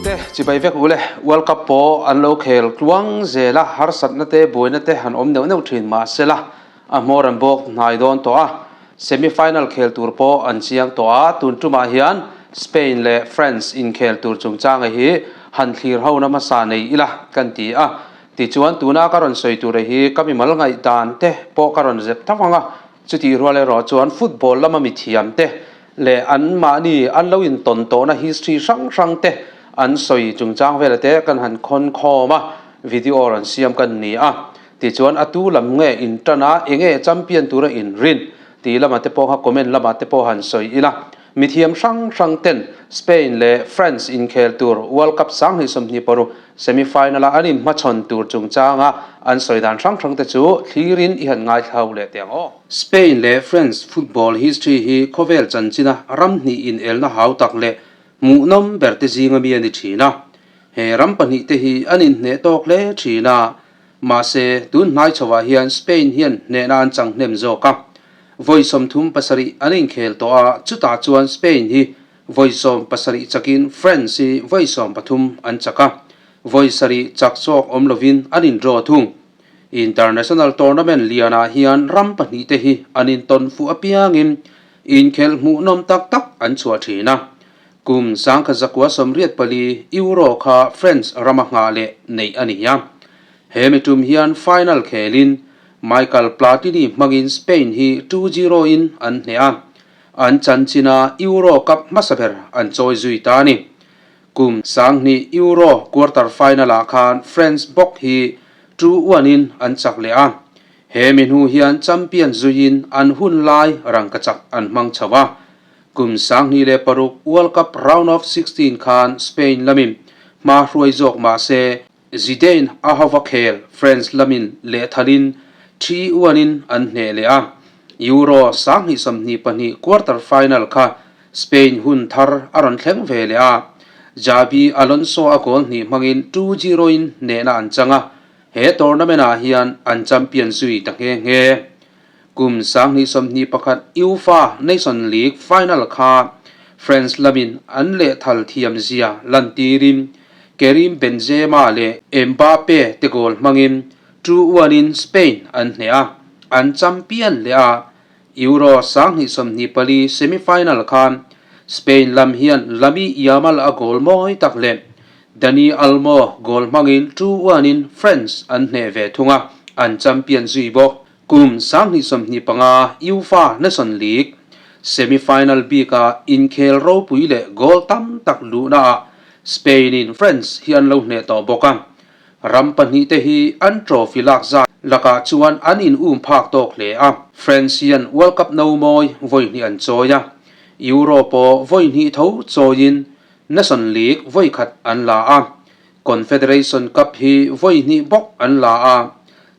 Thlirtute chibai vek ule, World Cup pawh an lo khel tluang zel a, harsatna te buaina te han awm neuh neuh thin mahsela a hmawr an bawk hnai dawn tawh a, semi final khel tur pawh an chiang tawh a, tun tumah hian Spain leh France inkhel tur chungchanga hi han thlir ho na hmasa nei ila kan ti a, tichuan tuna ka rawn sawi tura hi ka mimal ngaihdan te pawh ka rawn zep tho ang a, chutih rual erawh chuan football lama mithiam te leh anmahni an lo intawn tawhna history hrang hrang te an sawi chungchang vela te kan han khawn khawm a, video rawn siam kan ni a. Tichuan a tu lam nge in tan a, enge champion tura in rin tih lamah te pawh kha comment lamah te pawh han sawi ila. Mithiam hrang hrang ten Spain leh France inkhel tur World Cup 2026 semi-final a an inhmachhawn tur chungchanga an sawi dan hrang hrang te chu thlirin i han ngaithla leh teh ang aw. Spain leh France football history hi khawvel chanchina ram hnih inelna hau tak leh hmuhnawm ber te zinga mi a ni thin a. He ram pahnih te hi an inhneh tawk hle thin a, mahse tun hnai chhoah hian Spain hian hnehna an chang hnem zawk a. Vawi 37 an inkhel tawh a, chutah chuan Spain hi vawi 17 chakin France hi vawi 13 an chak a, vawi sarih chak zawk awm lovin an in draw thung. International tournament lianah hian ram pahnih te hi an intawn fuh apiangin inkhel hmuhnawm tak tak an chhuah thin a. Kum 1984 Euro kha France rama nghah leh neih a ni a. He mi tum hian final khelin Michael Platini hmangin Spain hi 2-0 in an hneh a, an chanchina Euro Cup hmasa ber an chawi zui ta a ni. Kum 2000 Euro quarter final-ah khan France bawk hi 2-1 in an chak leh a. He mi hnu hian champion zuiin an hun lai rangkachak an hmang chho a. Kum 2006 World Cup round of 16 khan Spain lamin hma hruai zawk mah se Zidane a hova khel France lamin lehthalin thi uanin an hneh leh a. Euro 2022 quarter final kha Spain hun thar a rawn thleng ve leh a. Xabi Alonso a goal hnih hmangin 2-0 in hnehna an chang a, he tournament ah hian an champion zui ta nghe nghe. Kum 2021 UEFA Nation League final kha France lamin an lehthal thiam zia lantirin Karim Benzema leh Mbappe te goal hmangin 2-1 in Spain an hneh a, an champion leh a. Euro 2024 semi-final khan Spain lam hian Lamine Yamal a goal mawi tak leh Dani Olmo goal hmangin 2-1 in France an hneh ve thung a, an champion zui bawk. Kum 2025 UEFA Nation League semi-final bika inkhel ropui leh goal tam tak luhnaah Spain in France hi an lo hneh tawh bawk a. Ram pahnih te hi an trophy lak zat lakah chuan an in um phak tawk hle a. France hian World Cup no mawi vawi hnih an chawi a, Euro pawh vawi hnih tho chawiin Nation League vawi khat an la a. Confederation Cup hi vawi hnih bawk an la a,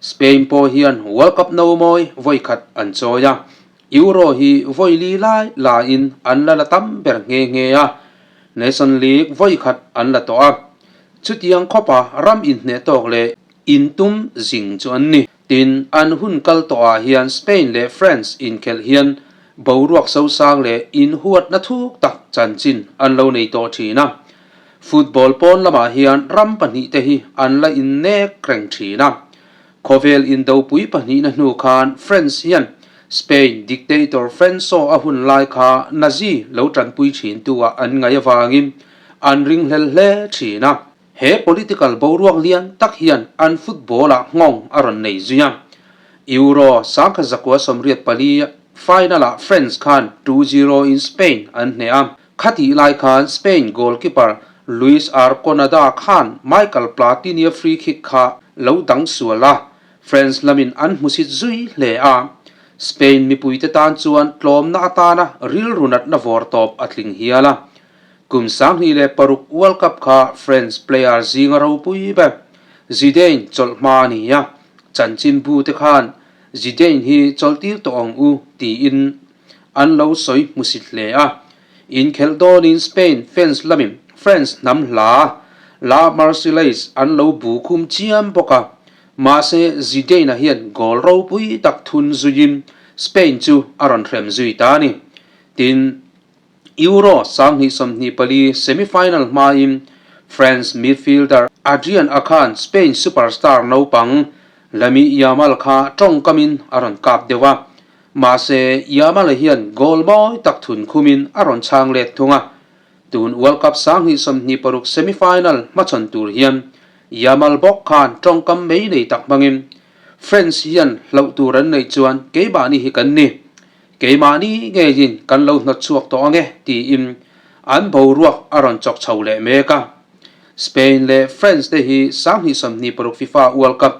Spain pawh hian World Cup no mawi vawi khat an chawi a, Euro hi vawi li lai laiin an la la tam ber nghe nghe a, Nation League vawi khat an la tawh a. Chutiang khawpa ram inhneh tawk leh intum zing chu an ni. Tin, an hun kal tawhah hian Spain leh France inkhelh hian boruak sosang leh inhuatna thuk tak chanchin an lo nei tawh thin a. Football pawn lamah hian ram pahnih te hi an la innek reng thin a. Khawvel indopui pahnihna hnu khan France hian Spain dictator Franco a hun lai kha Nazi lo tanpui thin tu ah an ngaih avangin an ringhlel hle thin a. He political boruak lian tak hian an football ah nghawng a rawn nei zui a. Euro 1984 final ah France khan 2-0 in Spain an hneh a. Khatih lai khan Spain goalkeeper Luis Arconada khan Michael Platini-a free kick kha lo dang sual a, France lamin an hmusit zui hle a. Spain mipuite tan chuan tlawmna atana rilru natna vawr tawp a tling hial a. Kum 2006 World Cup kha France player zinga ropui ber Zidane chawlh hma a ni a, chanchinbu te khan Zidane hi chawlhtir tawh ang u tiin an lo sawi hmusit hle a. Inkhelh dawnin Spain fans lamin France hnam hla La Marseillaise an lo bu khum chiam bawk a. Mahse Zidane-a hian goal ropui tak thun zuiin Spain chu a rawn hrem zui ta a ni. Tin, Euro 2024 semi-final hmain France midfielder Adrian a khan Spain superstar naupang Lamine Yamal kha tawngkamin a rawn kap deuh a, mahse Yamal hian goal mawi tak thun khumin a rawn chhang let thung a. Tun World Cup 2026 semi-final hmachhawn tur hian Yamal bawk khan tawngkam mai nei tak hmangin France hian hlauh tur an neih chuan keimahni hi kan ni. Keimahni ngeiin kan lo hnawt chhuak tawh ange tiin an boruak a rawn chawk chho leh mek a. Spain leh France te hi 2026 FIFA World Cup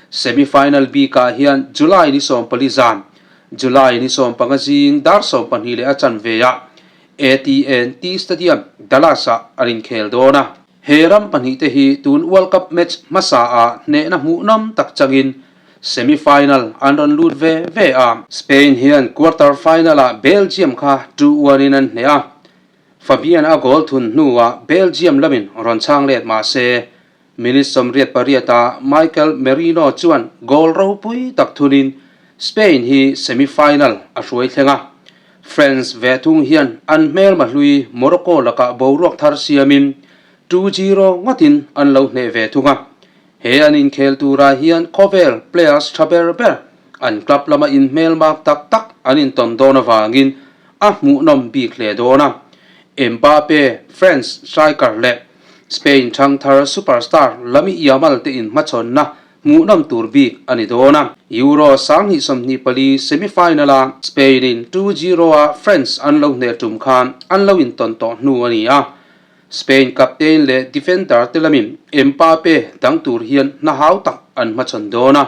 semi-final bikah hian July ni 14 zan, July ni 15 zing dar 12 leh a chanve ah AT&T Stadium, Dallas-ah an inkhel dawn a. He ram pahnihte hi tun World Cup match hmasaah hnehna hmuhnawm tak changin semi-final an rawn lut ve ve a. Spain hian quarter final-ah Belgium kha 2-1 in an hneh a, Fabian a goal thun hnuah Belgium lamin rawn chhang let mah se, minute 88 ah Michael Merino chuan goal ropui tak thunin Spain hi semi-final a hruai thleng a. France ve thung hian an hmelma hlui Morocco lakah boruak thar siamin 2-0 ngawtin an lo hneh ve thung a. He an inkhel turah hian khawvel players tha ber ber an club lama inhmelmak tak tak an intawn dawn avangin a hmuhnawm bik hle dawn a. Mbappe, France striker leh Spain thangthar superstar Lamine Yamal te inhmachhawnna Hmuhnawm tur bik a ni dawn a. Euro 2024 semi-final-a Spain-in 2-0 a France an lo hneh tum khan an lo intawn tawh hnu a ni a. Spain captain leh defender te lamin Mbappe dang tur hian hna hau tak an hmachhawn dawn a.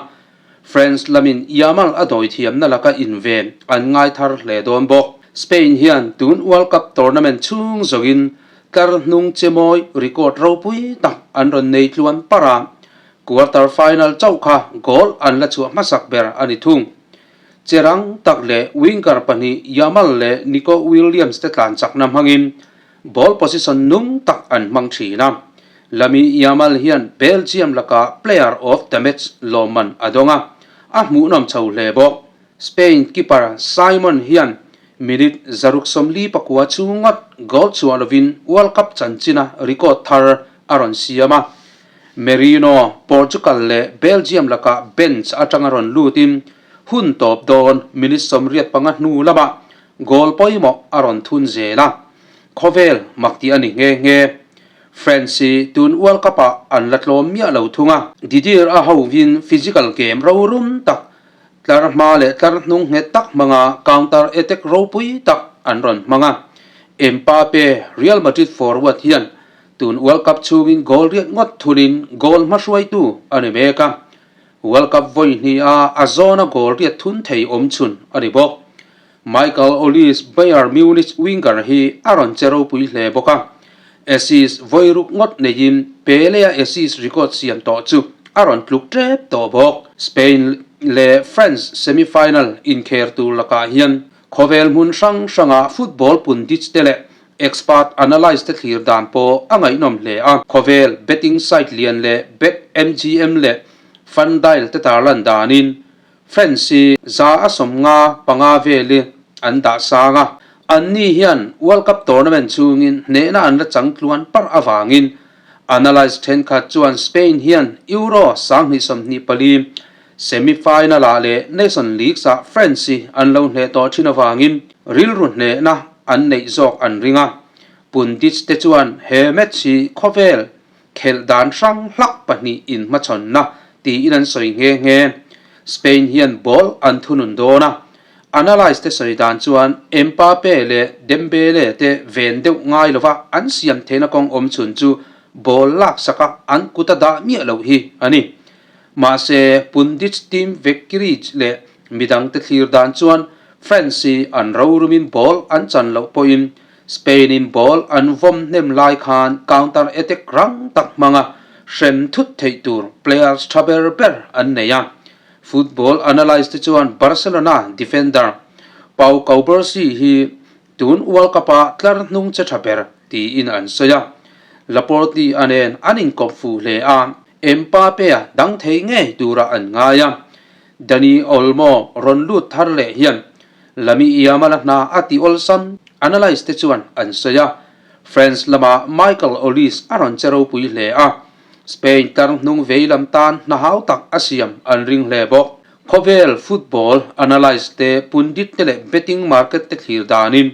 France lamin Yamal a dawi thiamna laka inven an ngai thar hle dawn bawk. Spain hian tun World Cup tournament chhung zawngin tlar hnung che mawi record ropui tak an rawn nei tluan parh a. Quarter final chauh kha goal an la chhuah hmasak ber a ni thung. Che rang tak leh winger pahnih Yamal leh Nico Williams te tlan chakna hmangin ball position nung tak an hmang thin a. Lamine Yamal hian Belgium lakah player of the match lawmman a dawng a, a hmuhnawm chho hle bawk. Spain keeper Simon hian minute 149 chhung ngawt goal chhuah lovin World Cup chanchina record thar a rawn siam a. Merino, Portugal leh Belgium lakah bench atanga rawn lutin hun tawp dawn minute 85 hnu lamah goal pawimawh a rawn thun zel a, khawvel mak tih a ni nghe nghe. France hi tun World Cup-ah an la tlawm miah lo thung a. Didier a hovin physical game rorum tak, tlar hma leh tlar hnung nghet tak hmanga counter attack ropui tak an rawn hmang a. Mbappe, Real Madrid forward hian Tun World Cup chhungin goal riat ngawt thunin goal hmahruaitu a ni mek a, World Cup vawi hniha a zawna goal riat thun thei awm chhun a ni bawk. Michael Olise Bayern Munich winger hi a rawn che ropui hle bawk a, assist vawi ruk ngawt neiin Pele-a assist record siam tawh chu a rawn tluk tep tawh bawk. Spain leh France semi-final inkher tur lakah hian khawvel hmun hrang hranga football pundits te leh Expert analyst te thlir dan pawh a ngaihnawm hle a. Khawvel betting site lian leh BetMGM leh FanDuel te tarlan danin France hi 155 veli an dah sang a. Anni hian World Cup tournament chhungin hnehna an la chang tluan parh avangin analyst thenkhat chuan Spain hian Euro 2024 semi-final-ah leh Nation Leagues-ah France hi an lo hneh tawh thin avangin rilru hnehna an neih zawk an ring a. Pundits te chuan he match hi khawvel khelh dan hrang hlak pahnih inhmachhawnna tiin an sawi nghe nghe. Spain hian ball an thunun dawn a, analyst te sawi dan chuan Mbappe leh Dembele te ven deuh ngai lova an siam theihna kawng awm chhun chu ball laksaka an kut a dah miah loh hi a ni. Mahse, pundits team Vekirich leh midangte thlir dan chuan France hi an rorumin ball an chan loh pawhin Spain-in ball an vawm hnem lai khan counter attack rang tak hmanga hrem thut theih tur players tha ber ber an nei a. Football analyst te chuan Barcelona defender Pau Cubarsí hi tun World Cup-ah tlar hnung che tha ber tiin an sawi a. Laporte a nen an inkawp fuh hle a. Mbappe-a dang thei ngei tura an ngai a, Dani Olmo rawn lut thar leh hian Lamine Yamal-a hna a ti awlsam, analyst te chuan an sawi a. France lamah Michael Olise a rawn che ropui hle a, Spain tlar hnung vei lam tan hna hau tak a siam an ring hle bawk. Khawvel football analyst te, pundit te leh betting market te thlir danin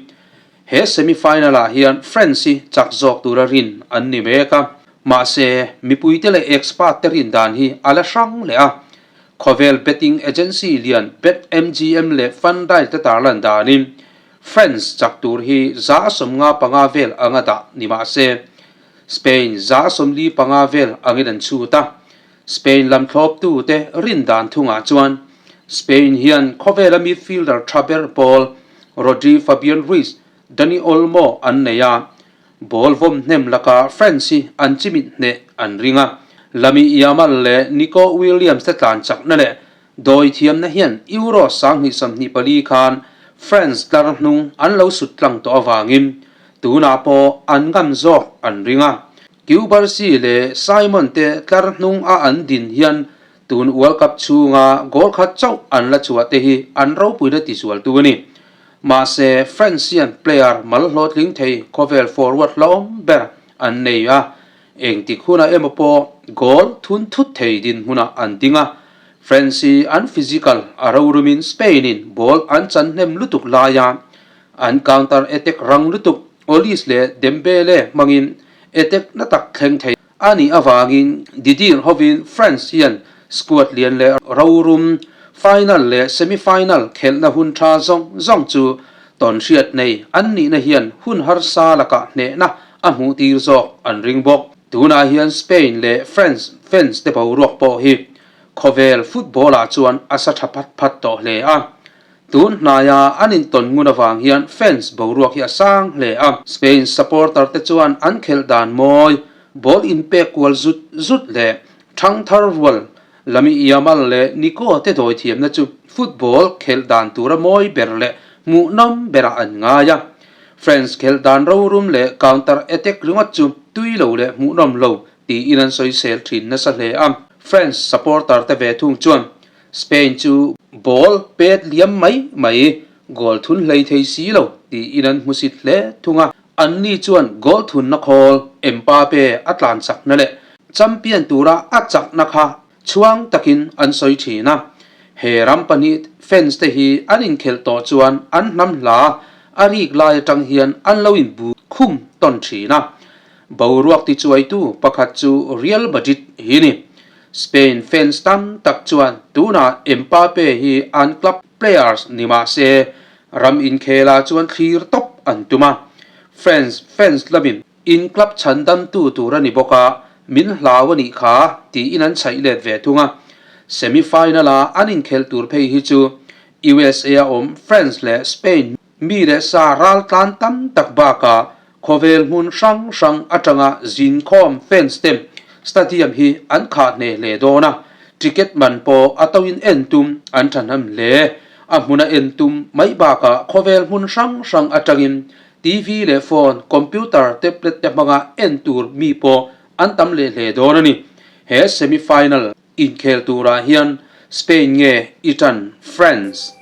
he semi-final ah hian France hi chak zawk tura rin an ni mek a. Mahse, mipui te leh expert te rin dan hi a la hrang leh a. Khawvel betting agency lian BetMGM leh FanDuel te tarlan danin France chak tur hi 95 vel anga dah ni mah se, Spain 45 vel angin an chhut a. Spain lam thlawptute rin dan thungah chuan Spain hian khawvela midfielder tha ber pawl Rodri, Fabian Ruiz, Dani Olmo an nei a, ball vawm hnem lakah France hi an chimit hneh an ring a. Lamine Yamal leh Nico Williams te tlan chakna leh Dawi thiamna hian Euro 2024 khan France tlar hnung an lo sut tlang tawh avangin tunah pawh an ngam zawk an ring a. Cubarsi leh Simon te tlar hnung a an din hian tun World Cup chhunga goal khat chauh an la chhuah te hi an ropuina tisualtu a ni. Mahse France hian player mal hlawhtling thei khawvel forward hlauhawm ber an nei a, Engtik hunah emaw pawh goal thun thut thei dinhmunah an ding a, France hi an physical a rorumin Spain in ball an chan hnem lutuk laia an counter attack rang lutuk Olise leh Dembele hmangin attack na tak thleng thei a nih avangin Didier hovin France hian squad lian leh rorum final leh semi-final khelhna hun tha zawng zawng chu tawnhriat nei an nihna hian hun harsa lakah hnehna a hmuh tir zawk an ring bawk. Tunah hian Spain leh France fans te boruak pawh hi khawvel football ah chuan a sa tha phat phat tawh hle a. Tun hnaia an intawn ngun avang hian fans boruak hi a sang hle a. Spain supporter te chuan an khelh dan mawi, ball inpek kual zut zut leh thangthar rual Lamine Yamal leh Nico te dawi thiamna chu football khelh dan tura mawi ber leh hmuhnawm berah an ngai a. France khelh dan rorum leh counter attack ringawt chu tui lo leh hmuhnawm lo tiin an sawisel thin nasa hle a. France supporter te ve thung chuan Spain chu ball pet liam mai mai, goal thun hlei thei si lo tiin an hmusit hle thung a. Anni chuan goal thunna khawl Mbappe a tlan chakna leh champion tura a chakna kha chhuang takin an sawi thin a. He ram pahnih fans te hi an inkhelh tawh chuan an hnam hla a rik lai atang hian an lo inbu khum tawn thin a. Boruak tichuaitu pakhat chu Real Madrid hi ni. Spain fans tam tak chuan tunah Mbappe hi an club players ni mah se ram inkhela chuan thlir tawp an tum a. France fans lamin In club chhan damtu tur a ni bawk a, min hlau a nih kha, tiin an chhaih let ve thung a. Semi final a an inkhelh tur phei hi chu USA a awm France leh Spain mi leh sa ral tlan tam tak bakah khawvel hmun hrang hrang atanga zinkhawm fans te stadium hi an khah hneh hle dawn a, ticket man pawh a to in en tum an thahnem hle. A hmuna en tum mai bakah khawvel hmun hrang hrang atangin TV leh phone, computer, tablet te hmanga en tur mi pawh an tam leh hle dawn a ni. He semi-final inkhel turah hian Spain nge i tan France?